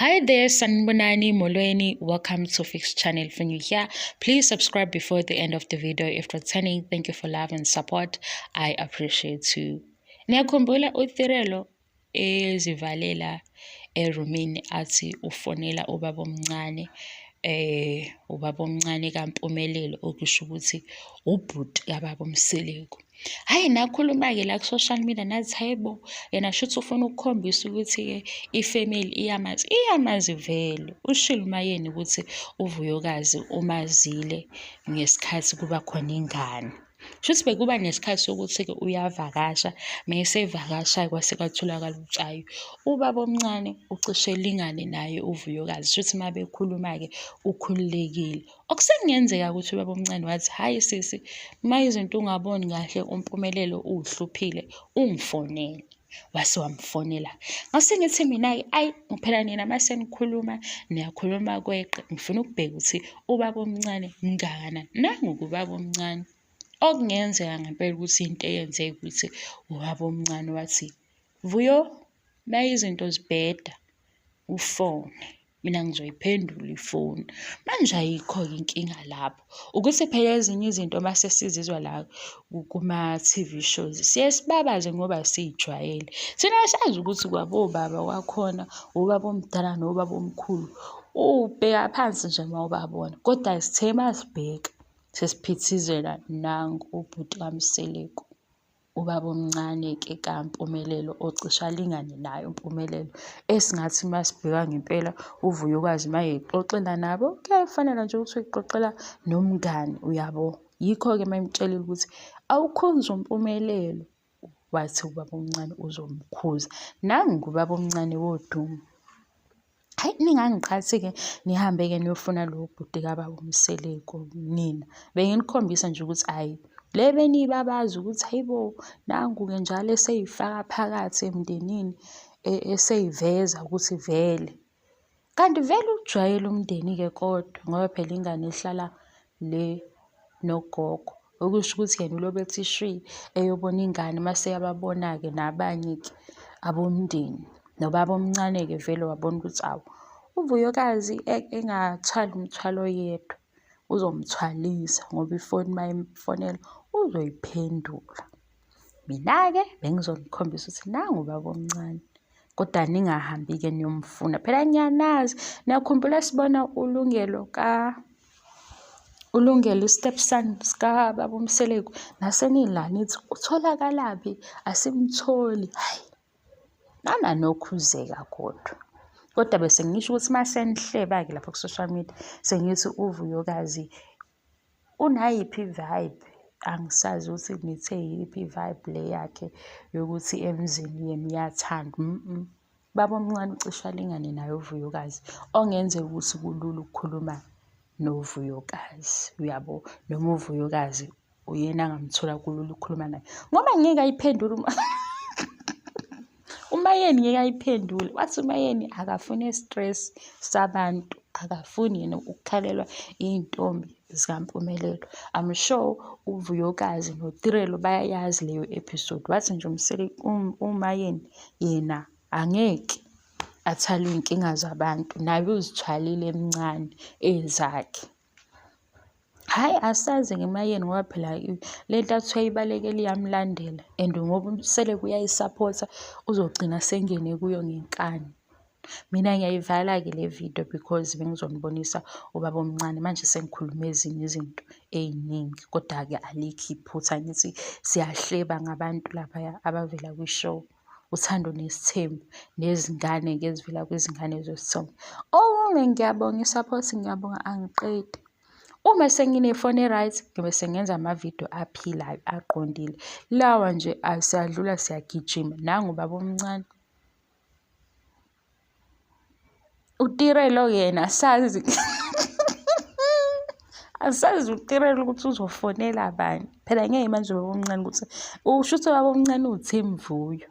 Hi there, Sanibonani Molweni. Welcome to Fix Channel. If you're new here, please subscribe before the end of the video. If returning, thank you for love and support. I appreciate you. Niyakhumbula uTirelo ezivalela erumini athi ufonela ubaba omncane, ubaba omncane kaMpumelelo, okusho ukuthi ubhuti kababa uMseleku. Hhayi, nakhuluma-ke la ku-social media nathi, hhayi bo, yena shuthi ufuna ukukhombisa ukuthi-ke ifamily iyamazi. Iyamazi vele. Ushilo uMaYeni ukuthi uVuyokazi umazile ngesikhathi kuba khona ingane. Shuthi bekuba nesikhathi sokuthi-ke uyavakasha, mesevakasha kwase kwatholakala ukuthi hhayi, ubaba omncane ucishe elingane naye uVuyokazi. Shuthi uma bekhuluma-ke ukhululekile. Okusengenzeka ukuthi ubaba omncane wathi, hhayi sisi, uma izinto ungaboni kahle uMpumelelo uwuhluphile, ungifonele. Wase wamfonela. Ngase ngithi mina-ke, ayi phela nina uma senikhuluma niyakhuluma kweqe, ngifuna ukubheka ukuthi ubaba omncane mngakanani. Nangu-ke ubaba omncane. Okungenzeka ngempela ukuthi into eyenzeka ukuthi ubaba omncane wathi, Vuyo, uma izinto zibheda ufone. Mina ngizoyiphendula ifoni. Manje ayikho-ke inkinga lapho. Ukuthi phela ezinye izinto uma sesizizwa la kuma-T_V shows, siye sibabaze ngoba siy'jwayele. Thina asazi ukuthi kwabobaba kwakhona, ubaba omdala nobaba omkhulu, ubheka phansi nje uma ubabona. Kodwa sithe uma sibheka sesiphithizela nangu ubhuti kaMseleku. Ubaba omncane-ke kaMpumelelo ocishe alingane naye uMpumelelo, esingathi uma sibheka ngempela uVuyokazi uma ey'xoxela nabo kuyafanela nje ukuthi uy'xoxela nomngani uyabo. Yikho-ke uma emtshelile ukuthi awukhuze uMpumelelo, wathi ubaba omncane uzomkhuza. Nangu ubaba omncane wodumo. Hhayi, ningangiqhathi-ke nihambe-ke niyofuna lowo bhuti kababa uMseleku nina. Benginikhombisa nje ukuthi hhayi le beniyibabaza ukuthi hhayi bo, nangu-ke njalo esey'faka phakathi emndenini, esey'veza ukuthi vele. Kanti vele ukujwayela umndeni-ke kodwa ngoba phela ingane ihlala le nogogo. Okusho ukuthi yena ulobe ethi shwi eyobona ingane mase eyababona-ke nabanye-ke abomndeni. Nobaba omncane-ke vele wabona ukuthi awu, uVuyokazi engathwali umthwalo yedwa, uzomthwalisa ngoba ifoni uma imfonela uzoyiphendula. Mina-ke bengizonikhombisa ukuthi nangu ubaba omncane. Kodwa ningahambi-ke niyomfuna. Phela ngiyanazi, niyakhumbula sibona uLungelo ka uLungelo i-stepson sikababa uMseleku, nase nila nithi utholakalaphi asimtholi. Hhayi, nananokhuzeka kodwa. Kodwa bese ngisho ukuthi uma senihleba-ke lapha ku-social media sengithi uVuyokazi unayiphi i-vibe, angisazi ukuthi nithe yiphi i-vibe le yakhe yokuthi emzini yena uyathandwa . Baba omncane ucishe alingane naye uVuyokazi, okungenzeka ukuthi kulula ukukhuluma noVuyokazi, uyabo? Noma uVuyokazi uyena angamthola kulula ukukhuluma naye ngoba ngeke ayiphendule uma uMayeni ngeke ayiphendule. Wathi uMayeni akafuni stress sabantu, akafuni yena ukukhalelwa iy'ntombi zikaMpumelelo. I'm sure uVuyokazi noTirelo bayayazi leyo episode. Wathi nje uMayeni yena angeke athwale iy'nkinga zabantu, naye uzithwalile emncane ezakhe. Hhayi, asazi ngemayeni ngoba phela le nto athi uyayibalekela iyamlandela and ngoba uMseleku uyayisaphotha uzogcina sengene kuyo ngenkani. Mina ngiyayivala-ke le video because bengizonibonisa ubaba omncane manje sengikhulume ezinye izinto ey'ningi kodwa-ke alikho iphutha ngithi siyahleba ngabantu laphaya abavela kwi-show. Uthando Nesithembu nezingane-ke ezivela kwizingane zesithombe. Okunye ngiyabonga i-support, ngiyabonga angiqedi. Uma senginefoni e-right, ngibe sengenza amavidiyo aphilayo, aqondile. Lawa nje siyadlula siyagijima. Nangu ubaba omncane. UTirelo yena asazi asazi uTirelo ukuthi uzofonela bani. Phela ngeke manje ubaba omncane ukuthi usho ukuthi ubaba omncane uwuTeam Vuyo.